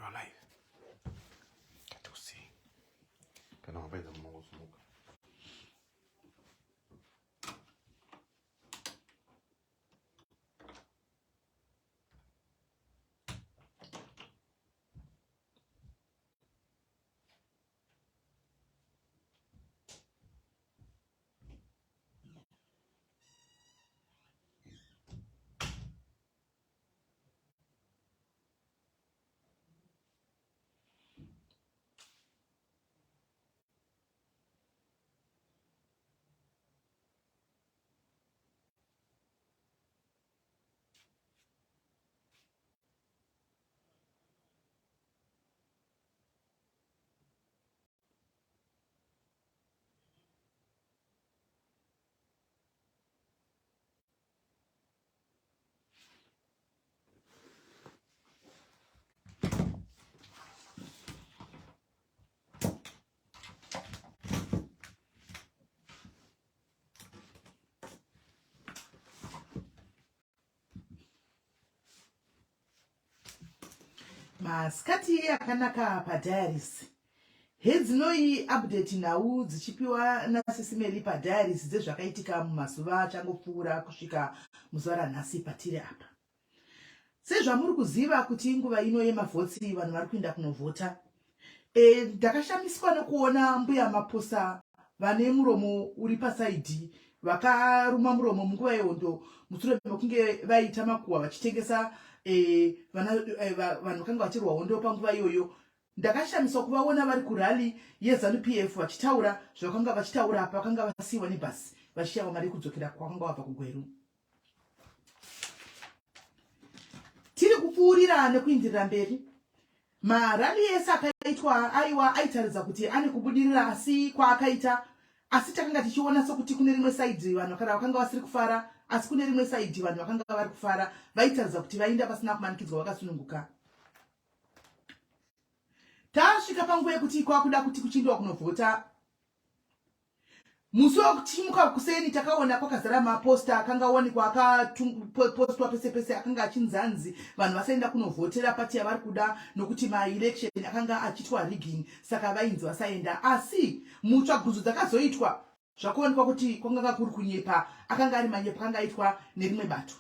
palive Ngatikusei. Kana mapedza munongosimuka. Masikati akanaka paDiaries. Hedzinoi update nhau dzichipiwa naSisi Melly paDiaries dzezvakaitika mumazuva achangopfuura kusvika muzuva ranhasi patiri apa. Sezvamuri kuziva kuti inguva ino yemavhotsi vanhu vari kuenda kunovhota. E, ndakashamiswa nokuona mbuya Maposa vane muromo uri pasaidhi vakaruma muromo munguva yehondo mushure mekunge vaita makuhwa vachitengesa e, vana e, vanhu vakanga vachirwa hondo panguva iyoyo. Ndakashamiswa kuvaona vari kurally yeZanu PF vachitaura zvavakanga vachitaura apa vakanga vasiiwa nebhasi vachishaiwa mari yekudzokera kwavakanga vabva kuGweru. Tiri kupfuurira nekuindirira mberi. Marally ese akaitwa aiwa aitaridza kuti ane kubudirira asi kwaakaita asi takanga tichiona sokuti kune rimwe saidhi vanhu kana vakanga vasiri kufara asi kune rimwe saidhi vanhu vakanga vari kufara vaitaridza kuti vainda pasina kumanikidzwa vakasununguka. Tasvika panguva yekuti kwakuda kuti kuchiindiwa kunovhota Musi wekutimuka kuseni takaona kwakazara maposta akanga awanikwa akapostwa pese pese akanga achinzanzi vanhu vasaenda kunovhotera pati yavari kuda nokuti maelection akanga achitwa rigging saka vainzi vasaenda asi mutsvagurudzo dzakazoitwa zvakuonekwa kuti kwanganga kuri kunyepa akanga ari manyepo akanga aitwa nerimwe bato.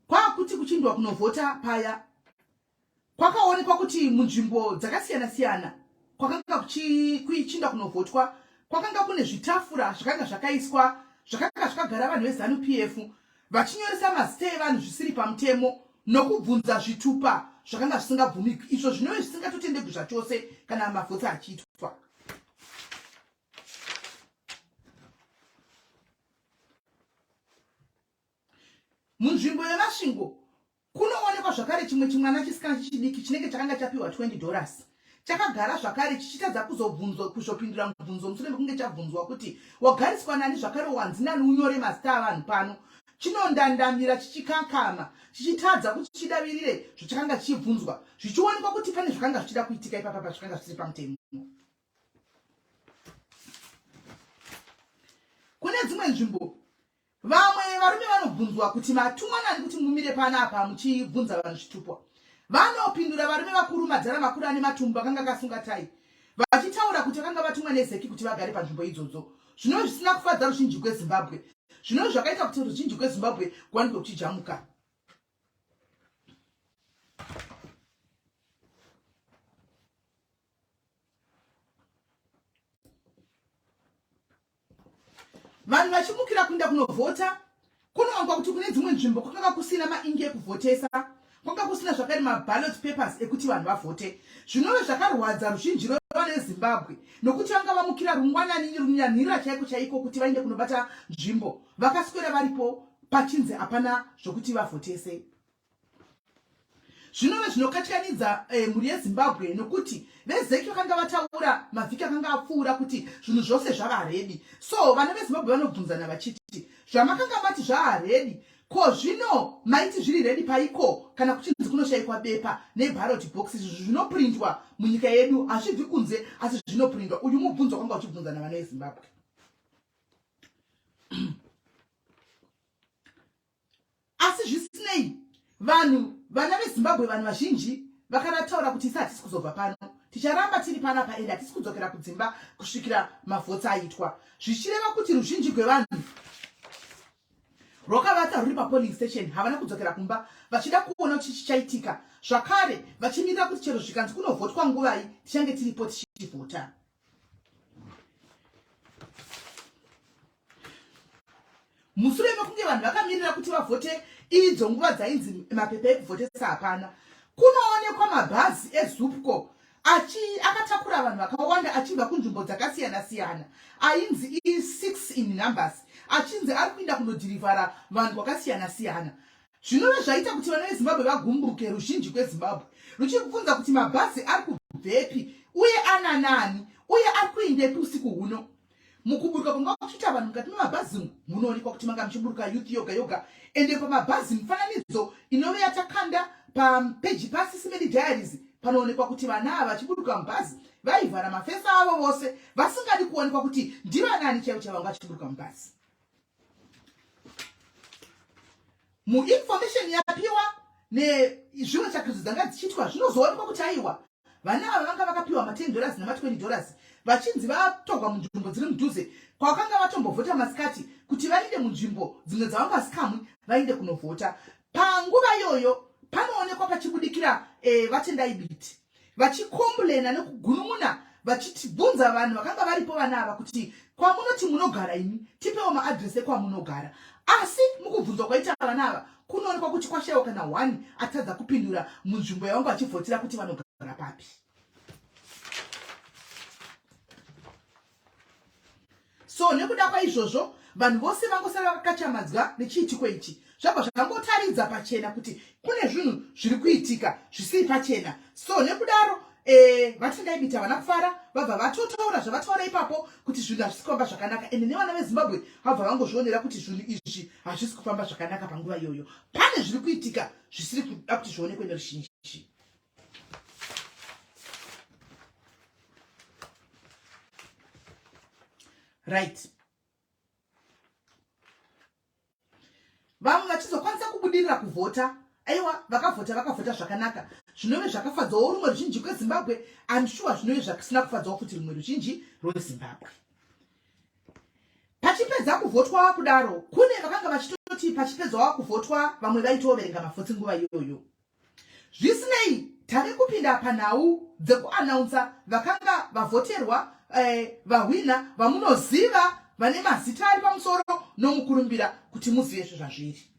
Kwakuti kuchindwa kunovhota paya kwakaonekwa kuti munzvimbo dzakasiyana siyana kwakanga kuichinda kunovhotwa kwakanga kune zvitafura zvakanga zvakaiswa zvakanga zvakagara vanhu veZanu PF vachinyoresa mazita evanhu zvisiri pamutemo nokubvunza zvitupa zvakanga zvisingabvumigwi izvo zvinove zvisingatotendegwi zvachose kana mavhotsi achiitwa. Munzvimbo yeMasvingo kunoonekwa zvakare chimwe chimwana chisikana chechidiki chinenge chakanga chapiwa 20 dollars chakagara zvakare chichitadza kuzobvunzwa kuzopindura mubvunzo mushure mekunge chabvunzwa kuti wagariswa nani zvakare wanzi nani unyore mazita avanhu pano chinondandamira chichikankama chichitadza kuti chidavirire zvachakanga chichibvunzwa zvichionekwa kuti pane zvakanga zvichida kuitika ipapapa zvakanga zvisiri pamutemo. Kune dzimwe nzvimbo Vamwe varume vanobvunzwa kuti matumwa nani kuti mumire pano apa muchibvunza vanhu zvitupwa. Vanopindura varume vakuru madhara makuru ane matumbu akanga akasunga tai vachitaura kuti vakanga vatumwa nezeki kuti vagare panzvimbo idzodzo zvinove zvisina kufadza ruzhinji gweZimbabwe zvinove zvakaita kuti ruzhinji gweZimbabwe kuwanikwe kuchijamuka. Vanhu vachimukira kuenda kunovhota kunowanikwa kuti kune dzimwe nzvimbo kwakanga kusina maingi ekuvhotesa kwanga kusina zvakare maballot papers ekuti vanhu vavhote zvinove zvakarwadza ruzhinji rwevana vezimbabwe nokuti vanga vamukira rungwanani runyanhirira chaiko chaiko kuti vaende kunobata nzvimbo vakaswera varipo pachinzi hapana zvokuti vavhotese zvinove zvinokatyanidza eh, mhuri yezimbabwe nokuti vezeki vakanga vataura mavhiki akanga apfuura kuti zvinhu zvose zvava redi so vana vezimbabwe vanobvunzana vachiti zvamakanga mati zvaa redi ko zvino maiti zviri redi paiko kana kuchinzi kunoshayikwa bepa nebarot box izvi zvinoprintwa munyika yedu hazvibvi kunze asi zvinoprintwa uyu mubvunzo wakanga uchibvunzana vana vezimbabwe Asi zvisinei, vanhu vana veZimbabwe, vanhu vazhinji vakanataura kuti isi hatisi kuzobva pano, ticharamba tiri panapa ende hatisi kudzokera kudzimba kusvikira mavhotsi aitwa, zvichireva kuti ruzhinji gwevanhu rwakavata rwuri papolling station, havana kudzokera kumba vachida kuona kuti chichaitika zvakare, vachimirira kuti chero zvikanzi kunovhotwa nguvai tichange tiripo tichivhota. Mushure mekunge vanhu vakamirira kuti vavhote idzo nguva dzainzi mapepa ekuvhotesa hapana, kunoonekwa mabhazi eZupco achi akatakura vanhu vakawanda achibva kunzvimbo dzakasiyana-siyana ainzi i6 in numbers, achinzi ari kuinda kunodhirivhara vanhu kwakasiyana-siyana, zvinove zvaita kuti vana veZimbabwe vagumbuke. Ruzhinji kweZimbabwe ruchibvunza kuti mabhazi ari kubvepi uye ananani uye ari kuindepi usiku huno. Mukuburuka kwanga kuchiita vanhu mukati memabhazi umu munoonekwa kuti manga muchiburuka youth yoga yoga, ende pamabhazi mifananidzo inove yatakanda papeji paSisimedi Diaries panoonekwa kuti vana ava vachiburuka mubhazi vaivhara mafesa avo vose vasingadi kuonekwa kuti ndivanani chaivo chaivo vanga vachiburuka mubhazi. Muinformation yapiwa nezvimwe tsvakiridzo dzanga dzichiitwa zvinozoonekwa kuti aiwa, vana ava vanga vakapiwa ma10 dollars nema20 dollars vachinzi vatorwa munzvimbo dziri mudhuze kwakanga vatombovhota masikati kuti vainde munzvimbo dzimwe dzavanga vasikamwi vainde kunovhota. Panguva iyoyo panoonekwa pachibudikira vaTendai Biti vachikomblena nekugunun'una vachibvunza vanhu vakanga varipo vana ava kuti kwamunoti munogara imi tipewo maadresi ekwamunogara. Asi mukubvunzwa kwaita vana ava kunoonekwa kuti kwashaiwa kana one atadza kupindura munzvimbo yavanga vachivhotera kuti vanogara papi. So nekuda kwaizvozvo vanhu vose vangosara vakachamadzwa nechiitiko ichi, zvabva zvangotaridza pachena kuti kune zvinhu zviri kuitika zvisiri pachena. So nekudaro vaTendai Biti havana kufara, vabva vatotaura zvavataura ipapo kuti zvinhu hazvisi kufamba zvakanaka, ende nevana veZimbabwe vabva vangozvionera kuti zvinhu izvi hazvisi kufamba zvakanaka. Panguva iyoyo pane zviri kuitika zvisiri kuda kuti zvionekwe neruzhinji. Right, vamwe vachizokwanisa kubudirira kuvhota. Aiwa, vakavhota, vakavhota zvakanaka, zvinove zvakafadzawo rumwe ruzhinji kweZimbabwe. I'm sure zvinove zvisina kufadzawo futi rumwe ruzhinji rweZimbabwe. Pachipedza kuvhotwa kudaro, kune vakanga vachitoti pachipedzwa kuvhotwa vamwe vaitoverenga mavhotsi nguva iyoyo. Zvisinei, tave kupinda panhau dzekuanaunsa vakanga vavhoterwa, vahwina vamunoziva vane mazita ari pamusoro nomukurumbira kuti muzive zvezvazviri.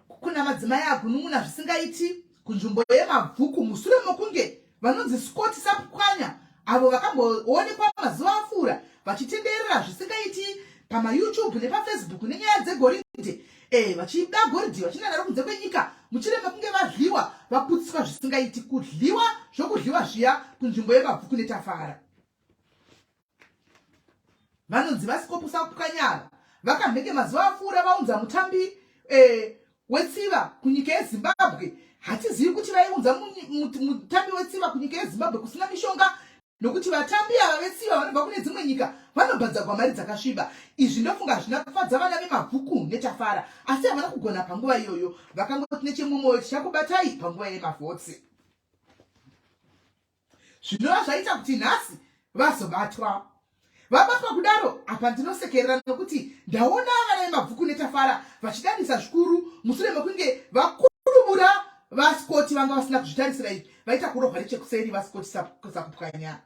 Kuna madzimai agunun'una zvisingaiti kunzvimbo yeMabvuku mushure mokunge vanonzi Scott Sapukanya, avo vakamboonekwa mazuva apfuura vachitenderera zvisingaiti pamaYouTube nepaFacebook nenyaya dzegoridhe, vachida goridhe vachienda naro kunze kwenyika, mushure mekunge vadliwa vaputsiswa zvisingaiti, kudliwa zvokudliwa zviya kunzvimbo yeMabvuku neTafara. Vanonzi vaSikopo Sapukanya ava vakamhenge mazuva apfuura vaunza mutambi wetsiva kunyika yeZimbabwe. Hatizivi kuti vaiunza mutambi wetsiva kunyika yeZimbabwe kusina mishonga, nokuti vatambi ava vetsiva vanobva kune dzimwe nyika vanobhadzagwa mari dzakasviba. Izvi ndofunga hazvina kufadza vana veMabvuku neTafara, asi havana kugona panguva iyoyo. Vakangoti nechemumwoyo tichakubatai panguva yemavhotsi, zvinova zvaita kuti nhasi vazobatwa. Vabatwa kudaro, apa ndinosekerera nokuti ndaona vana veMabvuku neTafara vachidadisa zvikuru mushure mekunge vakurubura vaScott vanga vasina kuzvitarisira izvi, vaita kurohwa nechekuseri vaScott Sakupwanya.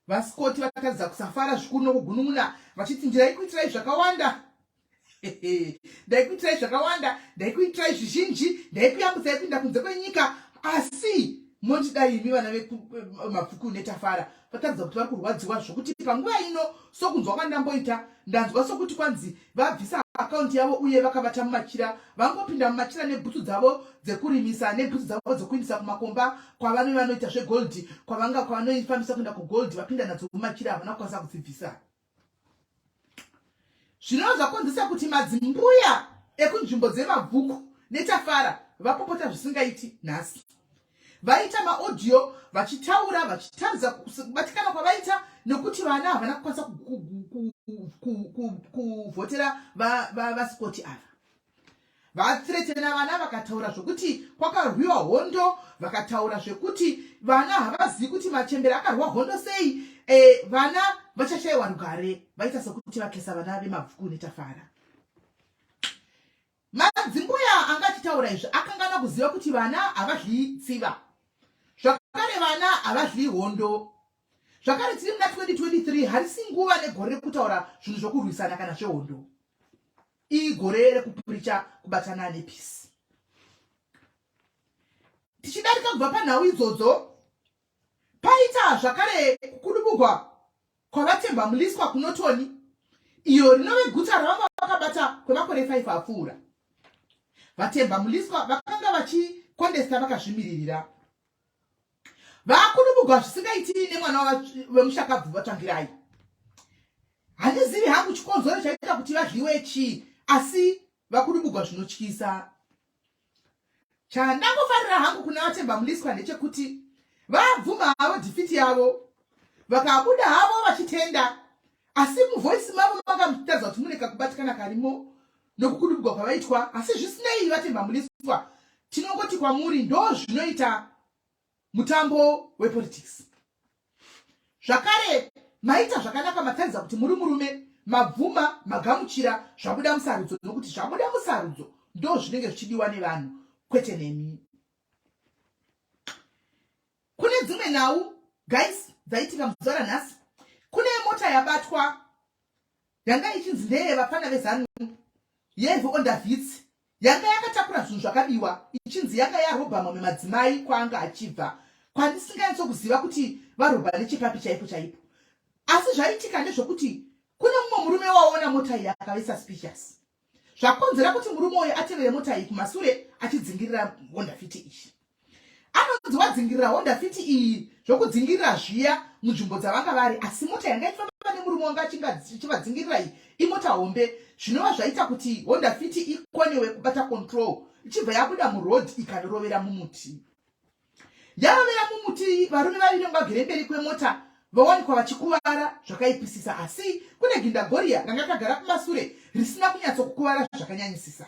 VaScott vataridza kusafara zvikuru nokugunun'una vachiti ndiraikuitirai zvakawanda, ndaikuitirai zvakawanda, ndaikuitirai zvizhinji, ndaikuyambutsai kuinda kunze kwenyika, asi mondidai imi vana veMabvuku neTafara. Vataridza kuti vari kurwadziwa zvokuti panguva ino, sokunzwa kwandamboita, ndanzwa sokuti kwanzi vabvisa akaunti yavo uye vakavata mumachira, vangopinda mumachira nebhutsu dzavo dzekurimisa nebhutsu dzavo dzekuindisa kumakomba kwavanove vanoita zvegold, kwavanga kwavanoifambisa kuenda kugold, vapinda nadzo mumachira, havana kukwanisa kudzibvisa, zvinova zvakonzesa kuti madzimbuya ekunzvimbo dzeMabvuku neTafara vapopota zvisingaiti nhasi. Vaita maaudio vachitaura vachitaridza kubatikana kwavaita nekuti vana havana kukwanisa kuvhotera vasikoti ava. Vathreatena vana vakataura zvekuti kwakarwiwa hondo, vakataura zvekuti vana havazivi kuti machembere akarwa hondo sei. E, vana vachashaiwa rugare, vaita sekuti vakesa vana vemabvuku netafara. Madzimbuya anga achitaura izvi akanganwa kuziva kuti vana havadyi tsiva. Zvakare vana havadyi hondo. Zvakare tiri muna 2023 harisi nguva negore rekutaura zvinhu zvokurwisana kana zvehondo. Igore rekupuricha kubatana nepisi. Tichidarika kubva panhau idzodzo, paita zvakare kukudubugwa kwaVaTemba Mliswa kuNotoni, iyo rinove guta ravanga vakabata kwemakore 5 apfuura. VaTemba Mliswa vakanga vachikondesta vakazvimiririra. Vakunubugwa zvisingaiti nemwana wemushakabvu VaTsvangirai. Handizivi hangu chikonzero chaita kuti vadyiwe chii, asi vakunubugwa zvinotyisa. Chandangofarira hangu kuna VaTemba Mliswa ndechekuti vabvuma havo defeat yavo, vakabuda havo vachitenda, asi muvoice mavo manga muchitaridza kuti mune kakubatikana karimo nokukudubugwa kwavaitwa. Asi zvisinei, VaTemba Mliswa, tinongoti kwamuri ndo zvinoita mutambo wepolitics. Zvakare maita zvakanaka, mataridza kuti muri murume, mabvuma, magamuchira zvabuda musarudzo, nokuti zvabuda musarudzo ndo zvinenge zvichidiwa nevanhu, kwete nemi. Kune dzimwe nhau guys dzaitika muzuva ranhasi. Kune mota yabatwa yanga ichinzi ndeye vapfana veZanu yeHonda Vitz, yanga yakatakura zvinhu zvakabiwa, ichinzi yanga yarobha mamwe madzimai kwaanga achibva, kwandisinganyatso kuziva kuti varobha nechepapi chaipo chaipo. Asi zvaitika ndezvokuti kune mumwe murume waona mota iyi akave suspicious, zvakonzera kuti murume uyu atevere mota iyi kumasure achidzingirira Honda Fit iyi. Anonzi wadzingirira Honda Fit iyi zvokudzingirira zviya munzvimbo dzavanga vari, asi mota yanga ichifamba nemurume wanga achivadzingirira iyi imota hombe, zvinova zvaita kuti Honda Fit ikonewe kubata control, ichibva yabuda muroad ikanorovera mumuti. Yarovera mumuti, varume vaviri vanga vagere mberi kwemota vawanikwa vachikuvara zvakaipisisa, asi kune gindagoriya ranga rakagara kumasure risina kunyatsokukuvara zvakanyanyisisa.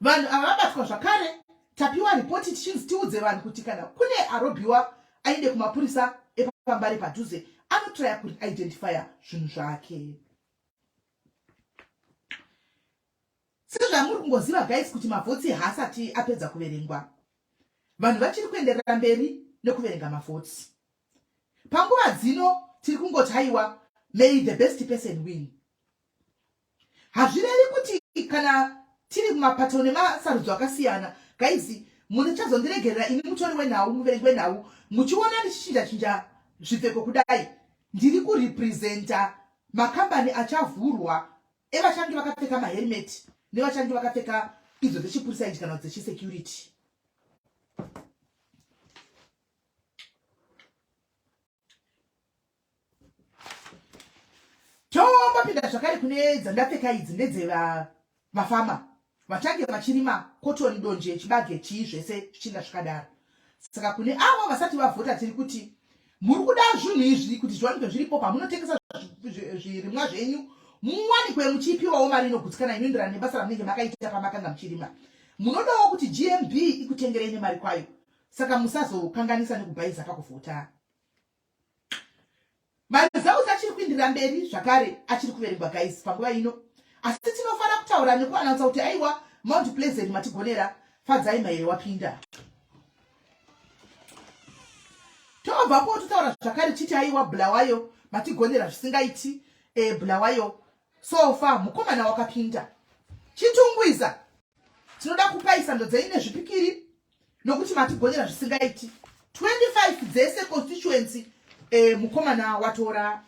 Vanhu ava vabatwa zvakare. Tapiwa ripoti tichinzi tiudze vanhu kuti kana kune arobhiwa aende kumapurisa epambare padhuze anotraya kuidentifya zvinhu zvake. Sezvamuri kungoziva guys kuti mavhotsi haasati apedza kuverengwa, vanhu vachiri kuenderera mberi nekuverenga mavhotsi. Panguva dzino tiri kungoti haiwa, may the best person win. Hazvirevi kuti kana tiri mumapato nemasarudzo akasiyana, guys, muchazondiregerera ini mutori wenhau, muverengi wenhau, muchiona ndichichinja chinja zvipfeko kudai, ndiri kurepresenta makambani achavhurwa evachange vakapfeka maherimeti nevachange vakapfeka idzo dzechipurisa idzi kana dzechisecurity. Tombopinda zvakare kune dzandapfeka idzi, ndedzevafama vachange vachirima kotoni, donje, chibage, chii zvese zvichinga zvakadaro. Saka kune avo vasati vavhota tiri kuti muri kuda zvinhu izvi kuti zviwanikwe zviripo pamunotengesa zvirimwa zvenyu, muwanikwe muchipiwawo mari inogutsikana inoenderana nebasa ramunenge makaita pamakanga muchirima. Munodawo kuti GMB ikutengerei nemari kwayo, saka musazokanganisa nekubhaiza pakuvhota. Maresults achiri kuindirira mberi zvakare, achiri kuverengwa guys panguva ino, asi tinofara kutaura nekuannounsa kuti aiwa, Mount Pleasant matigonera, Fadzai Mahere wapinda. Tobvapo totaura zvakare chiti aiwa, Bulawayo matigonera zvisingaiti. Bulawayo so far mukomana wakapinda. Chitungwiza tinoda kupai sando dzenyu nezvipikiri nokuti matigonera zvisingaiti. 25 dzese constituency mukomana watora.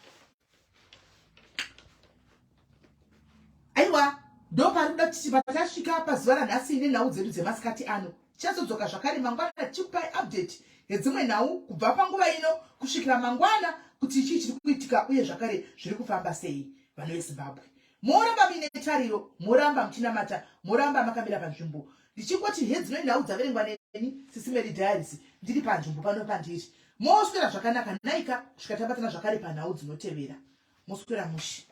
Aiwa, ndopari kuda kuti patasvika pazuva ranhasi nenhau dzedu dzemasikati ano. Tichazodzoka zvakare mangwana tichikupai update yedzimwe nhau kubva panguva ino kusvikira mangwana, kuti chii chiri kuitika uye zvakare zviri kufamba sei. Vanhu veZimbabwe, moramba muine tariro, moramba muchinamata, moramba makamira panzvimbo. Ndichingoti hedzinoi nhau dzaverengwa neni Sisi Mary Diaries, ndiri panzvimbo pano pandiri. Moswera zvakanaka naika kusvika tabatana zvakare panhau dzinotevera. Moswera mushe.